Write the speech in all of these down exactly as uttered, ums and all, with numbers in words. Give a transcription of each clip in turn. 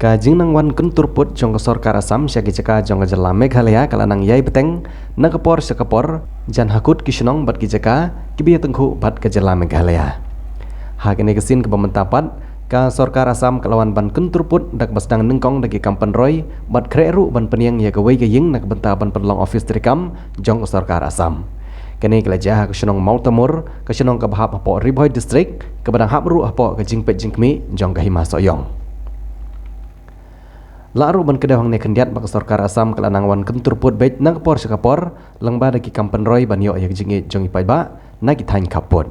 Ka jingnang wan kyntur pud jong ka sorkar Assam sha ki jaka jong ka jylla Meghalaya ka la nang ïai bteng na ka por sha ka por, jan hakut ki shnong bad ki jaka kiba ïatyngkhuh bad ka jylla Meghalaya. Ha kane ka sien kaba mynta pat, ka sorkar Assam ka la wan ban kyntur pud da kaba sdang nyngkong da ki kam pynroi bad khreh ruh ban pynïeng ïa kawei ka ïing na ka bynta ban pynlong office treikam jong ka sorkar Assam. Kane ka la jia ha ka shnong Mawtamur, ka shnong kaba hap hapoh Ri Bhoi District, kaba dang hap ruh hapoh ka jingpeit jingkhmih jong ka Hima Sohiong. Lah ruh ban kdew hangne khyndiat ba ka sorkar Assam ka la nang wan kyntur pud beit na ka por sha ka por, lyngba da ki kam pynroi ban ïoh ïa ka jingïeit jong ki paidbah na ki thaiñ khappud.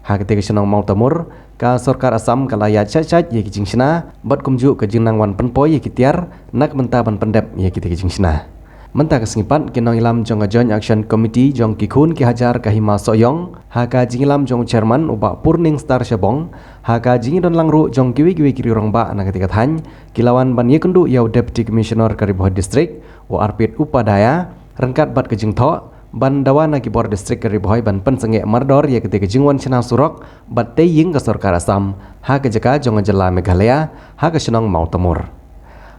Ha kata ka shnong Mawtamur, ka sorkar Assam ka la ïaid shait shait ïa ki jingshna bad kumjuh ka jingnang wan pynpoi ïa ki tiar na ka bynta ban pyndep ïa kita ki jingshna. Mynta ka sngi pat, ki nongïalam jong ka Joint Action Committee jong ki khun ki hajar ka Hima Sohiong, ha ka jingïalam jong u chairman u Bah Purning Star Shabong, ha ka jingïadon lang ruh jong kiwei kiwei ki rangbah na kata ka thaiñ, ki la wan ban ïakynduh ïa u Deputy Commissioner ka Ri Bhoi District, u Arpit Upadhyaya, ryngkat bad ka jingthoh ban dawa na ki bor district ka Ri Bhoi ban pynsangeh mardor ïa kata ka jingwan shna surok bad tei ïing ka sorkar Assam ha ka jaka jong ka jylla Meghalaya, ha ka shnong Mawtamur.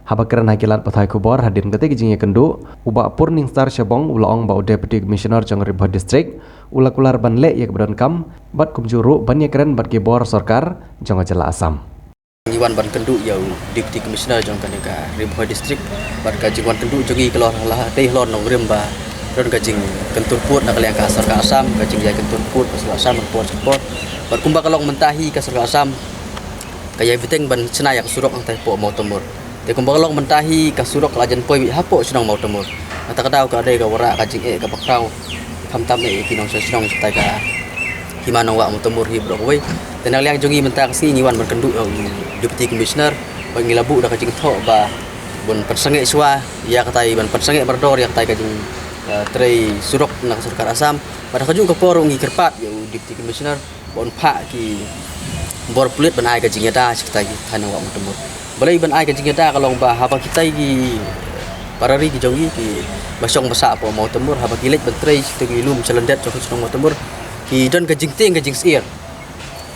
Haba kren ha ki lad pathai khubor hadien kata ka jingïakynduh, u Bah Purning Star Shabong u la ong ba u Deputy Commissioner jong ka Ri Bhoi District u la kular ban leh ïa kaba donkam bad kumjuh ruh ban ïakren bad ki bor sorkar jong ka jylla Assam. Ngi wan ban kynduh ïa u Deputy Commissioner jong kane ka Ri Bhoi District, bad ka jingwan kynduh jong ngi ka la dei halor nongrim ba don ka jingkyntur pud na ka liang ka sorkar Assam, ka jingïakyntur pud ka sorkar Assam ha ka por sha ka por. Bad kumba ka long mynta hi, ka sorkar Assam ka ïai bteng ban shna ïa ka surok hangtai hapoh Mawtamur. Te kumba ka long mynta hi, ka surok ka la jan poi beit hapoh shnong Mawtamur. Kata ka daw ka dei ka wanrah ka jingeh kaba khraw, khamtam eh ïa ki nongshong shnong shatai ka Hima Nongwah Mawtamur hi baroh kawei. Te na ka liang jong ngi mynta ka sngi ngi wan ban kynduh ïa u Deputy Commissioner bad ngi la buh da ka jingthoh ba ban pynsangeh shuwa ïa katai, ban pynsangeh mardor ïa katai ka jing, eh, trei surok na ka sorkar Assam. Bad ha kajuh ka por ruh ngi kyrpad ïa u Deputy Commissioner ba un phah ki bor pulit ban ai ka jingïada sha kitai ki thaiñ Nongwah Mawtamur. Balei ban ai ka jingïada? Ka long ba haba kitai ki para ri ki jong ngi kiba shong ba sah hapoh Mawtamur, haba ki leit ban trei sha kitai ki lum sha lyndet jong ka shnong Mawtamur, ki don ka jingtieng ka jingsyier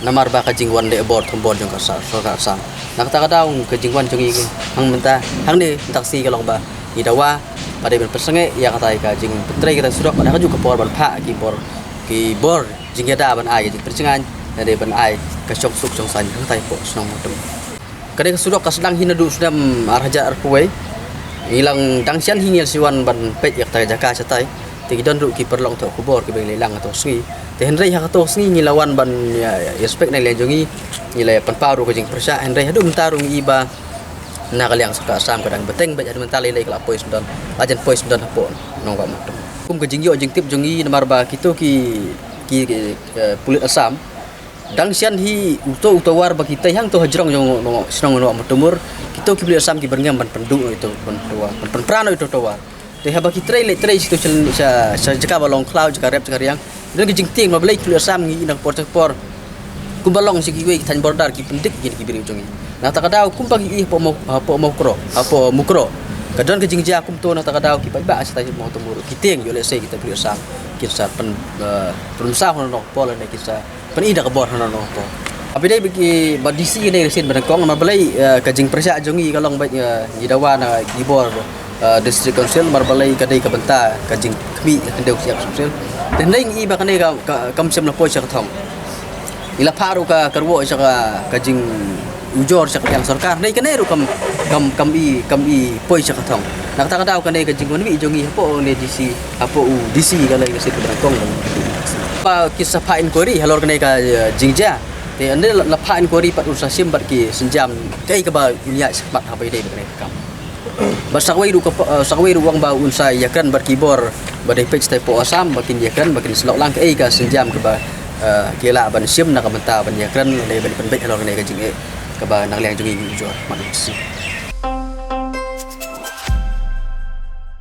namar ba ka jingwan leh bor thombor jong ka sa-, sorkar Assam. Na kata ka daw ka jingwan jong ngi hangne mynta, hangne mynta ka sngi ka long ba ngi dawa ba dei ban pynsangeh ïa katai ka jingpyntrei katai surok, bad ha kajuh ka por ban phah ki bor, ki bor jingïada ban ai ka jingpynjngai ne dei ban ai ka shongsuk shongsaiñ hangtai hapoh shnong Mawtamur. Kane ka surok ka sdang hi naduh u snem ar hajar arphew wei. Ngi la dang shen hi ngi la shu wan ban peit ïa katai ka jaka shatai. Te ki don ruh ki paralok thoh khubor kiba ngi la ïalang ha kato ka sngi. Te hynrei ha kato ka sngi ngi la wan ban ïa, ïa inspect na liang jong ngi, ngi la ïa pynpaw ruh ka jingpyrshah, hynrei haduh mynta ruh ngi i ba na ka liang sorkar Assam ka dang bteng beit, haduh mynta lei lei ka la poi syndon, la jan poi syndon hapoh Nongwah Mawtamur. Kum ka jingïoh jingtip jong ngi namar ba kito ki, ki, ki, eh, pulit Assam dang shen hi uto u tawar ba ki tei hangto hajrong jong Nong-, shnong Nongwah Mawtamur, kito ki pulit Assam ki byrngem ban pynduh ïa uto, ban pynduh, ban pynpra ïa uto u tawar. Te haba ki trei leit trei sha sha, sha jaka ba long khlaw, jaka rep, jaka riang, don ki jingtieng ba balei ki pulit Assam ngi i na ka por sha ka por. Kumba long sha kiwei ki thaiñ border ki pyndik ïa ki briew jong ngi. Na kata ka daw kumba ngi i hapoh Maw-, hapoh Mawkroh, hapoh Mukroh, ka don ka jingjia kumto, na kata ka daw ki paidbah shatai Mawtamur ki tieng ïoh lehse kita ki pulit Assam kin sa pyn, eh, pynmynsaw hano hano ka por lane kin sa pyni da ka bor hano hano ka por. Haba ïadei bad ki, bad D C, ka dei ka sien ba nyngkong, namar balei, eh, ka jingpyrshah jong ngi ka long beit, eh, ngi dawa na ki bor, eh, District Council, namar balei ka dei ka bynta ka jingkhmih hynriew shyiap sawphew. Te hynrei ngi i ba kane ka, ka, kam shym la poi sha ka thong. Ngi la phah ruh ka, ka rwoh sha ka, ka jingujor sha ka liang sorkar, hynrei kane ruh kam, kam, kam i, kam i poi sha ka thong. Na kata ka daw kane ka jingwan mih jong ngi hapoh u D C, hapoh u D C ka dei ka sien kaba nyngkong. Ba kin sa phah inquiry halor kane ka, eh, jingjia. Te hynrei la, la phah inquiry pat un sa shim bad ki sienjam kaei kaba un ïaid shakhmat haba ïadei bad kane ka kam. Bad sa kawei ruh ka, eh, sa kawei ruh u ong ba un sa ïakren bad ki bor ba dei peit shatai hapoh Assam ba kin ïakren, ba kin sa lok lang kaei ka sienjam kaba, eh, ki lah ban shim na ka bynta ban ïakren lane ban pynbeit halor kane ka jingeh kaba na ka liang jong ngi ngi ujor.